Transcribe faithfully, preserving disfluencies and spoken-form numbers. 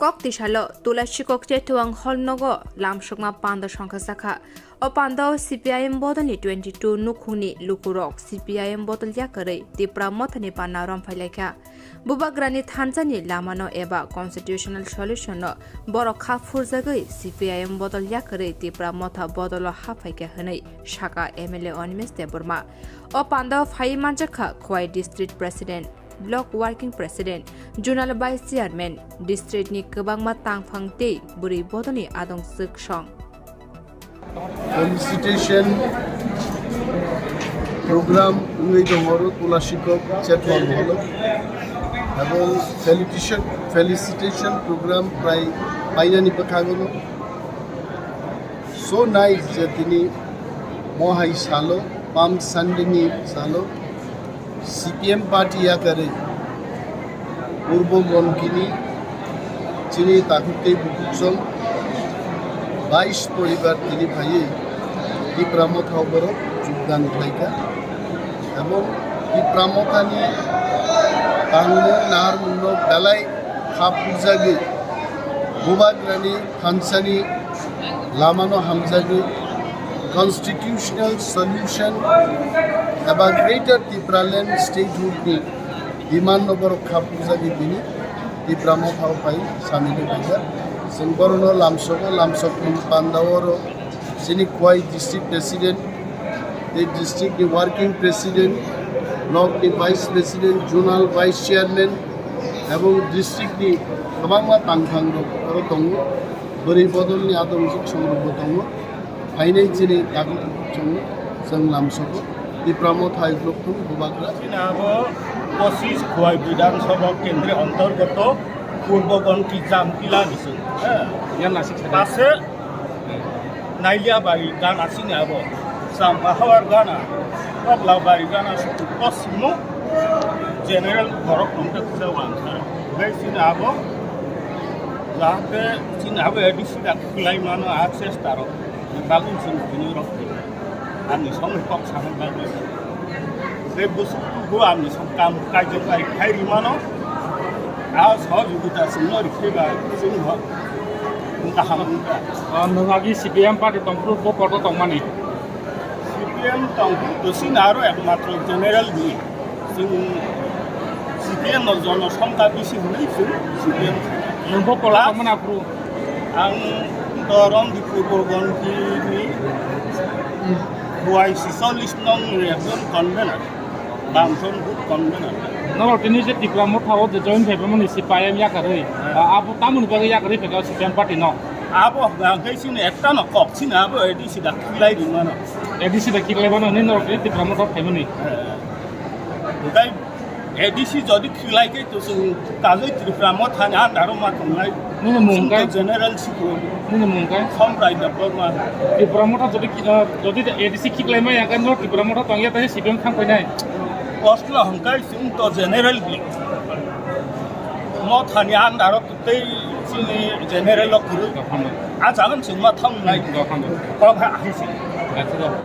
Kok tisalo Tulasikok Chetwang Hall nogo lamsokma panda songkha sakha. O pandao C P I M bodolni twenty two nukhungni lukurok C P I M bodol yakarwi Tipra Mothani panna romphailaikha. Bubagrani thansani lamano eba constitutional solution no borok kha phurjagwi C P I M bodol yakarwi Tipra Motha bodolo haphaikha hwnwi saka M L A Animesh Debbarma. O pandao phaiwi manjakha Khowai District President, Block Working President, Zonal Vice Chairman, district ni kwbangma tangphang tei bwrwi bodolni adong swk song. Felicitation program wngwi dong oro Tulasikok Chetwang Hall o. Abo felicitation, felicitation program prai painani bwkhago no. So nice je tini mohai salo, Palm Sunday ni salo, C P M party yakarwi Purbo Gonkini chini takhuk tei bukhuk song bais poribar tini phaiwi Tipra Motha o borok jogdan khlaikha. Ebong Tipra Mothani tangmung naharmungno belai kha phurjagwi Bubagrani thansani lamano hamjagwi constitutional solution eba Greater Tipraland statehood ni demand no borok kha phurjagwi bini Tipra Motha o phai samil wngkha. Chwng borokno lamsogo, lamsokni panda oro chini Khowai district president, tei district ni working president, block ni vice president, zonal vice chairman, ebong district ni kwbangma tangthang rok oro tongo, bwrwi bodol ni adong song rok bo tongo, phainai chini dagok chwng chwng lamsogo, Tipra Motha hai block thung Bubagra. Chini abo pochis Khowai Bidhan Sabha Kendri antargato Purbo Gonki Jamtila ni se. Yan nasik sa. Pase Nailia bai gana sini abo. Sam bahawar gana. Kabla bai gana suku kosimo. General borok nongke kisa wangsa. Bai sini abo. Jahate sini abo A D C dak kulai mano access taro. Bagun sini bini rok. Ani song kok sanang bai. Tei bwswk tubu ani song kam kaijak bai khai rimano. A sohojogita chwngno rikhe ba chwngno kaham wngkha. Ah, nwng agi C P M party tongphuru bo kotor tongmani? C P M tongphuru to chini aro ekmatro general ni. Chwng C P M no jono songkha bisi hwnwi chwng C P M. Nwng bo kotor tongmani aphuru? Ang Dorom Dipur Borgon ni Y C chollish nong ni ekjon convener. Bangson booth convener. Norok tini je Tipra Motha o je join khaimani C P I M yakarwi. Ah, abo tamoni bagwi yakarwi phaikha C P M party no? Abo hwnkha hwnkhe chini ekta no kok chini abo A D C da khiklai rimano. A D C da khiklai mano hwnwi norok tini Tipra Motha o khaimani. Hwnkhe A D C jodi khiklai khe to chwng kajoi Tripura Mothani under o ma tongnai. Nini mung chwng to kai? General sikro. Nini mung kai? Somprai Debbarma. Tripura Motha jodi khi-, ah, jodi A D C khiklai maya khe no Tripura Motha tongya tei C P M thang painai. Oslo hwnkhe chwng to general bi. Mothani under o tei chini general o kwrwi. Dophano. A jagan chwng ma thang nai. Dophano. Kok ha ahisi. Achha.